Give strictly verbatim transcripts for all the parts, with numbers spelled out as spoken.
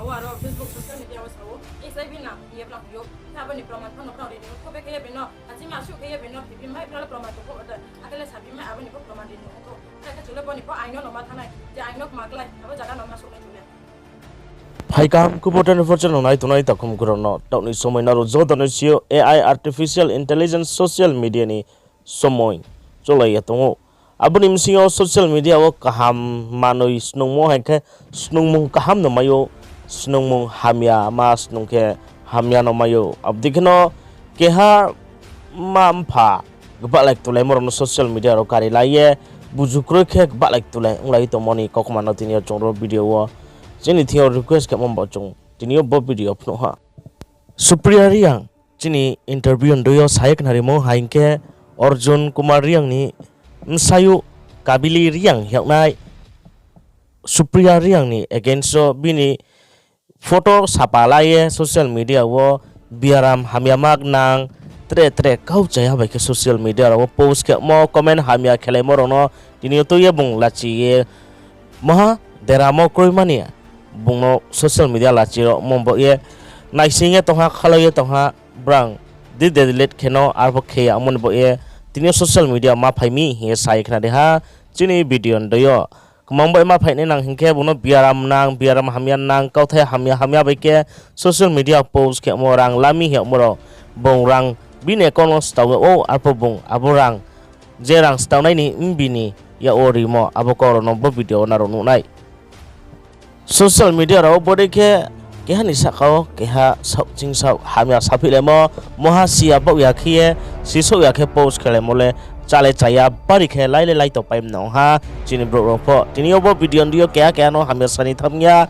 Aro Facebook social media wo sao, H I V nang hing ye brang hing ou. Khe abo ni proman pho no brang ri ni ongkho, bekhe ye bini no, achima suh khe ye bini no, phibimai brang le proman tong pho, akhe le sabimai abo ni pho proman ri ni ongkho. Khe khe chung le bo ni pho ain no no ma thanng nai, je ain no kma klái, abo zaga no ma souh nai chung le. Phai kaham khubor twenty-four channel nai tongnai takhum khorang no, taoh ni somoi nrao joto no si ou, A I artificial intelligence social media ni somoi cholai ye tong ou. Abo ni bsing yo social media wo kaham manoi snungmo hai khe snungmung kaham no mai ou, snungmung hamya ma snung khe hamya no mai ou. Abo dei khe no keha mma mpha gbahlai ktulaimo rao no social media rao kari lai ye buju kroi khe gbahlai ktulai onglai tongmo ni kaukma no tini yo chung ro video wo chini thing yo request khemo ba chung tini yo bo video phnuh ha. Supriya Reang chini interview ndei yo sa ye khnarimo hai hing khe, Arjun Kumar Reang ni bsayouh Kabili Reang hing yagnai Supriya Reang ni against wo bini photo sapa la ye social media wo biaram hamya ma nang tre tre kau chaya bai khe social media rao wo post khemo, comment hamya khelaimo rao no tini yo tui ye bung lachi ye maha deramo kroi mani bung no social media lachi rao mo bo ye naising ye tong ha, khalao ye tong ha, brang di delete khe no arphuh khe ya ongmo ni bo ye tini yo social media ma phai mi hing ye sa ye khna di ha. Chini video ndei yo kmang bai ma phai nai nang hing khe bung no biaram nang, biaram hamya nang, kauthai hamya hamya bai khe social media post khemo rang la mi hing yagmo rao, bung rang bini account wo stao ou, arphuh bung abo rang je rang stao nai ni bini yak wo rimo abo kau rao no bo video wo nrao nuh nai. Social media rao wo bodei khe keha ni sahka wo keha saoh ching saoh hamya saphihlaimo, maha siya baoh ya khe ye, sisouh ya khe post khelaimo le chale chaya bari khe lai le lai tongpai mnang ha chini brouh rao pho. Tini yo bo video ndei yo keha keha no hamya sa ni thanng ya,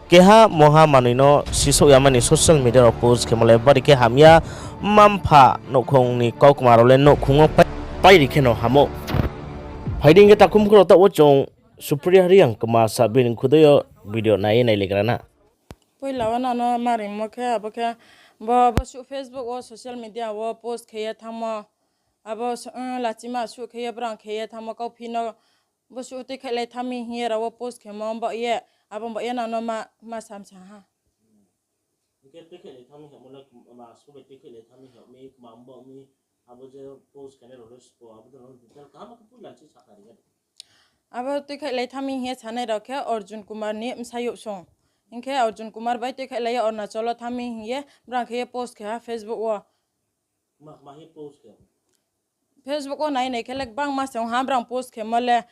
keha maha manoi no sisouh ya mani social media rao post khemo le bari khe hamya, mma mpha nouhkhong ni kaukma rao le nouhkhong wo pai, pai ri khe no ham ou. Phai di hing khe takhum khorang taoh wo chung Supriya Reang kma sa bini khudei yo video nai ye nailaigra na. Poila wo nang no ma rimo khe, abo khe bo, bo suh Facebook wo social media wo post khe ye thanngmo, abo lachima suh khe ye brang khe ye thanngmo kauphi no, bo suh tuikhaihlai thanng mi hing ye rao wo post khemo, bo ye, abo bo ye nang no ma, ma sam sa ha. Hing khe tuikhaihlai thanng mi hingmo le, ma suh bai tuikhaihlai thanng mi hing mi, kma mbaoh mi, abo je post khenai rao le sbo, abo de no detail kaham khe poila se sakha ri ya. Abo tuikhaihlai thanng mi hing ye sanai rao khe Arjun Kumar ni bsayouh song. Hing khe Arjun Kumar bai tuikhaihlai ye Arunachal wo thanng mi hing ye brang khe ye post khe ha Facebook wo. Facebook wo nai nai khe le gbangma se ong ha brang post khemo le.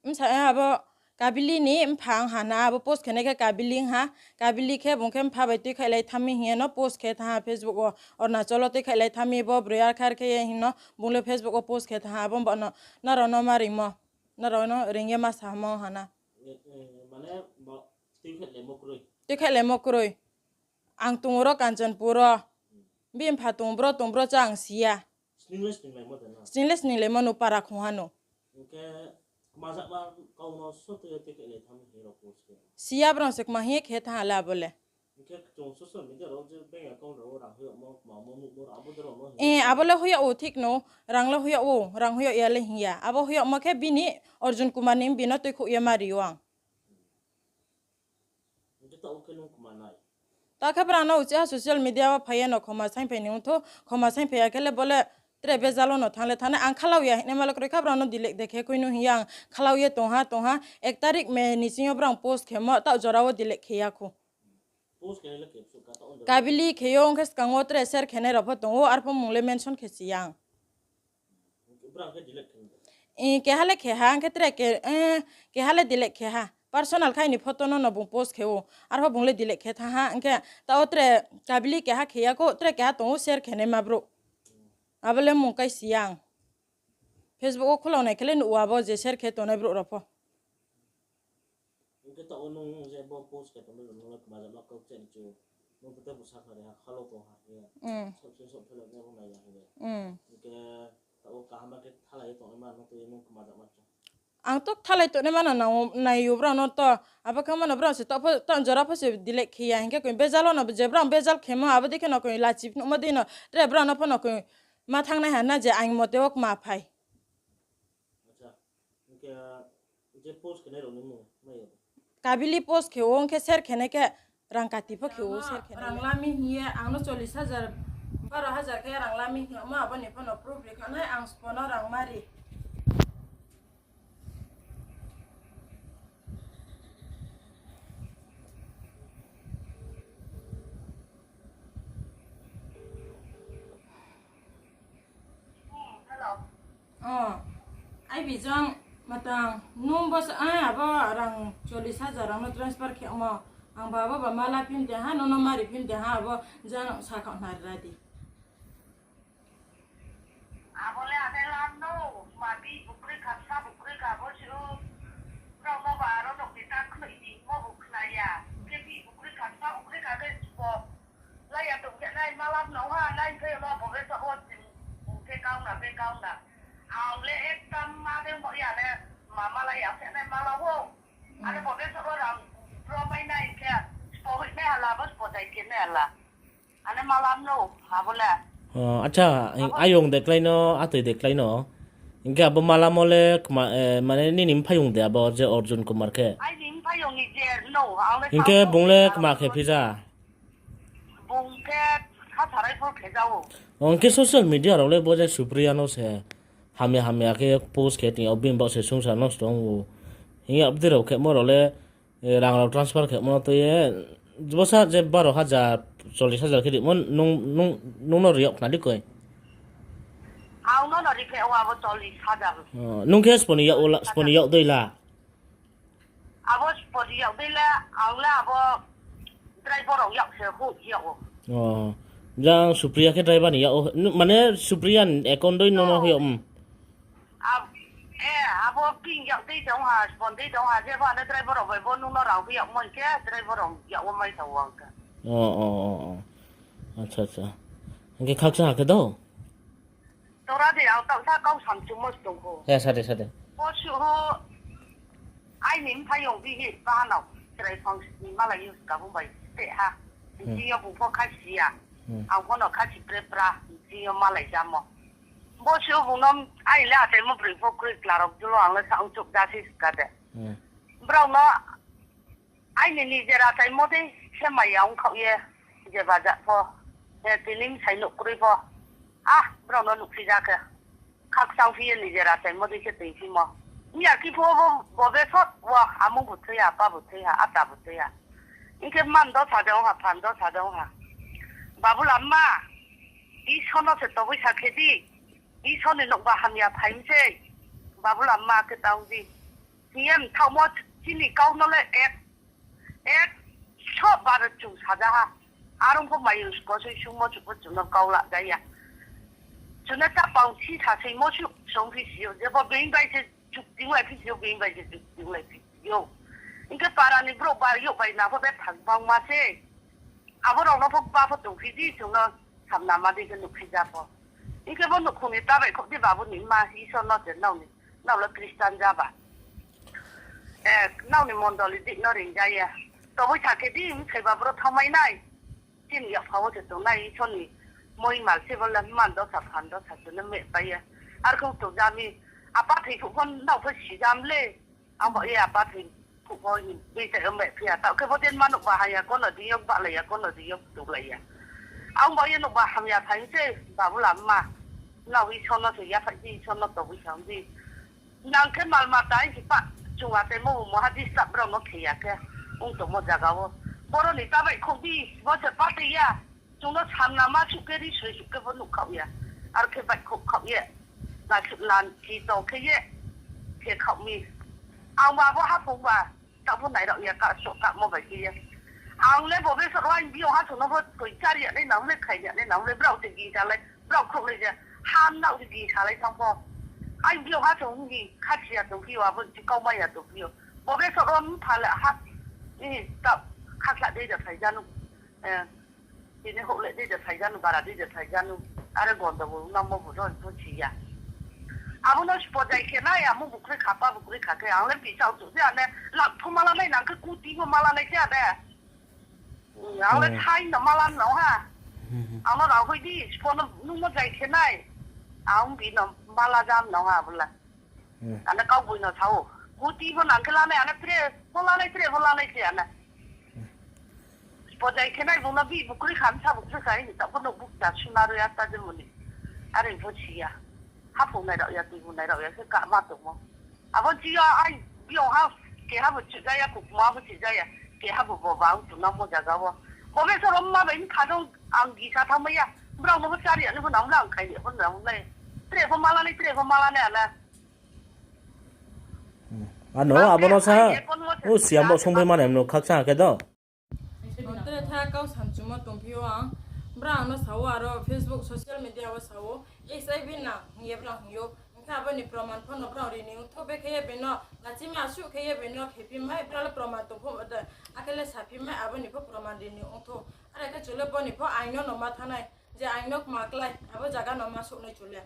Bsa, abo Kabili ni mpha ong ha na, abo post khenai khe Kabili ong ha. Kabili khe bung khe mpha bai tuikhaihlai thanng mi hing ye no post khe thanng ha Facebook wo. Arunachal wo tuikhaihlai thanng mi bo broi arkhar khe ye hing no bung le Facebook wo post khe thanng ha, abo bo no, nrao no ma rimo, nrao no reing ye ma samo ha na. Tuikhahlaimo kroi. Ang tong ro Kanchanpur wo. Bini mpha tong bro, tong bro cha ang si ya. Sning le sninglaimo no para khong ha no. Siya brao se kma hing ye khe thanng ha le abo le. Abo le hoih yag ou thik no, rang le hoih yag ou, rang hoih yag ya le hing ya. Abo hoih yagmo khe bini Arjun Kumar ni bini no tuikhouh ye ma ri ou ang. Taoh khe brang no uchih ha social media wo phai ye no khoma saingphai ni ongthou, khoma saingphai ya khe le bo le tre bejal wo no thanng le thanng nai. Ang khalau ya hingnaima le kroi kha, brang no delete de khe koi no hing ye ang khalau ye tong ha, tong ha. Ek tarik May ni sing yo brang post khemo, taoh jora wo delete khe ya khou. Kabili khe yo, ong khe skang wo tre share khenai rao pho tong ou, arpho mung le mention khe si ya ang. Keha le khe ha, ong khe tre, keha le delete khe ha. Personal khe aini photo no no bung post khe ou, arpho bung le delete khe thanng ha, ong khe taoh wo tre Kabili keha khe ya khou, tre keha tong ou share khenaima brouh. Abo le mung kai si ya ang. Facebook wo khulau nai khe le nuh ou abo je share khe tongnai brouh rao pho. Hing khe taoh wo nung je bo post khe tongmo rao no le kma jama kau kchari chu, nung pho tei bo sakhnari ha, khalou tong ha hing ye. Saoh se saoh phelai nai bo nai ya hing ye. Hing khe taoh wo kaham khe thalai ye tongnaima no tui ye nung kma jama chu. Ang to thalai tongnaima no nai ou brao no to, abo khe mano brao se taoh jora pho se delete khe ya, hing khe koi bejal wo no je brao bejal khemo, abo dei khe no koi lachi phnuhmo dei no, tre brao no pho no koi ma thanngnai ha na je aini mote wo kma phai. Kabili post khe ou, ong khe share khenai khe, rang kati pho khe o, ser khe rang lami hing ye ang no chollis hajar, baro hajar khe rang lami hing yagmo, abo ni pho no proof ri kha nai, ang spo no rang mari. O, ai bi jang matang, nung bo sa, ai abo rang chollis hajar rang no transfer khe mo. Ang ba abo ba mala phim de ha, nono mari phim de ha, abo jang sa kha nari ra di. Abo le ane lam no, ma bi bukroi kha, sa bukroi kha, bo si o. Brao no ba aro no kita khnoi di, mo bu khna ya. Khe bi bukroi kha, sa bukroi kha khe sbo. Lai ya tong khe nai malam no ha, nai khe ma bo be sa o, bung khe kau na, be kau na. Ang le ekta ma de mo ya le, ma mala ya khe nai mala o. Ane bo be sa o rang, bro mai nai khe, sbo hoi nai hala, bo sbo jai khe nai hala. Ane malam no, abo le. O, acha, ayong de klái no, atoi de klái no. Hing khe abo malam o le kma, mane nini mphaiyong de abo je Arjun Kumar khe? Aini mphaiyong ni je no, ang le hing khe bung le kma khe phi ja? Bung khe Khasarai pho khe ja o. O, hing khe social media rao le bo je Supriya no se hamya hamya khe post khe tong yag, bini baoh se sungsa nosto ong ou. Hing ye abdei rao khemo rao le, rang rao transfer khemo no tui ye, bo sa je baro hajar, chollis hajar khe rimo, nung no ri yag khna di koi. Ang no no ri phe o abo chollis hajar. O, nung khe sbo ni yak, sbo ni yak dei la? Abo sbo ni yak dei le, ang le abo driver rao yak se hoih yag o. O, jang Supriya khe driver ni yak o, mane Supriya ni account dei no no hoih yag, e, abo ping yak dei tong ha, sbo dei tong ha, jebo ane driver rao bai bo nung no rang hoih yagmo hing khe driver rao yak o mai sa o ang khe. O, o, o, o. Acha, acha. Hing khe khakchang ha khe do? Tora de ang taoh sa kau samchumo se tong kho. He, sa de, sa de. Bo suh ho, aini mphaiyong bihih bahanao, chrai phang sni malai yo skabo bai te ha. Bsing yo bung pho khasi ya. Ang pho no khasi pre pra, bsing yo malai jamo. Bo suh bung no, ai le achaimo broi pho kroi kla rao jolo ang le sa ongchouh ja se ska de. Brao no, aini nijer achaimo dei se maya ongkhaoh ye, je baja pho, tini bsai nouh kroi pho, a, brao no nuhphi ja khe. Khakchang phi ye nijer achaimo dei khe toingphimo. Miya khe pho bo, bo be sot wo, amung bu thoi ha, apa bu thoi ha, ata bu thoi ha. Hing khe man dosa de ong ha, phan dosa de ong ha. Babula mma, Isor no se toboi sa khe di, Isor ni nouhba hamya phai mi sei, Babula mma khe tang di. Hing ye mthaohmo chini kau no le ek, ekso bar chung saja ha. Are ong pho mayung sko soi sungmo chung pho chung no kau la ja ya. Chung no chapang si sa soimo suh song phi si ou, jebo being bai se chukting lai phi si ou, being bai se chukting lai phi si ou. Hing khe para ni brouh bai youh bai na pho betha gbangma se. Abo rao no pho ba pho tongphi di, chung no samna ma dei khe nuhphi ja pho. Hing khe bo nouhkhong ni ta baihkhouh di, babu ni mma, Isor no se nrao ni, nrao le Christian ja ba. Nrao ni mondoli dei no ring ja ye. Toboi sa khe di, bsai ba bro thanngmai nai. Chini yakpha wo se tongnai Isor ni moimal se bo le man dosa phan dosa se no mehpai ye. Arkhe tong ja mi, apa thoi phuh pho nrao pho si ja mle. Ang bo ye apa thoi phuh pho ni bsai yo mehphi ya. Taoh khe bo din ma nouhba hamya kono dei yo bahlai ya, kono dei yo tuhlai ya. Ang bo ye nouhba hamya phai mi se, babula mma. Nrao Isor no se yaphaih di, Isor no toboi sa di. Nang khe mal mata hing si pah, chung achaimo bo moha disturb brao no khe ya khe, ong tongmo zaga wo. Boro ni ta baihkhouh di, bo se patei ya. Chung no samna ma suh khe, ri soi suh khe bo nuhkhaoh ya. Arkhe baihkhouh khaoh ye, na suh lanchi tong khe ye, khe khaoh mi. Ang ba bo haphung ba, taoh pho nairao ya, ka soh kamo bai khe ye. Ang le bo besor wo aini biyong ha chung no pho koi chari ya nai nang le, khai ya nai nang le, brao se gingsa lai, brao khrouh lai je, ham nao se gingsa lai thanng pho. Aini biyong ha chung hing khachi ya tongphi ou, abo ni kau mai ya tongphi ou. Bo besor wo mpha le ha, taoh khakla dei de phai ja nu. Tini houh le dei de phai ja nu, bara dei de phai ja nu. Are gondogol nangmo bu no pho si ya. Abo no spo jai khe nai, amo bukroi kha, pa bukroi kha khe, ang le bisa uchouh se ane, lakh pho ma la nai nang khe, koti pho ma la nai se ane. Ang le sain no ma la nang ha. Ang no rang hoih di, spo no nung no jai khe nai. Ang bi no ma la ja nang ha abo le. Ane kaugboino sa ou. Koti pho nang khe lanai, ane tre pho lanai, tre pho lanai se ane. Bojai khe nai bung no bihih bukroi kha msa bu khe sa hing ni taoh pho nouh bukcha suna roi ya ta je moni. Are pho si ya. Haphung nai rao ya, tui bu nai rao ya khe kama tongmo. Abo chi yo ai biong ha, keha bo chih ja ya, kukma bo chih ja ya, keha bo bo bang tuna mo zaga wo. Bo be soro mma bai bkha no ang gisa thanngmai ya. Brao no bo chari ya ni pho nang mla ang khai ni pho nang mlai. Tre pho mala nai, tre pho mala nai ala. Ano abo no sa, o siam bo songphai mani no khakchang khe do. Tre tha kau samchumo tongphi ou ang. Brao ang no sa ou aro Facebook social media wo sa ou. H I V nang hing ye brao hing ou. Hing khe abo ni proman pho no brao ri ni ongtho be khe ye bini no lachima suh khe ye bini no khephi mai, brao le proman tong pho de. Akhe le saphi mai, abo ni pho proman ri ni ongtho. Are khe chung le bo ni pho aing no no ma thanng nai. Je aing no kma klái, abo zaga no ma souh nai chung le.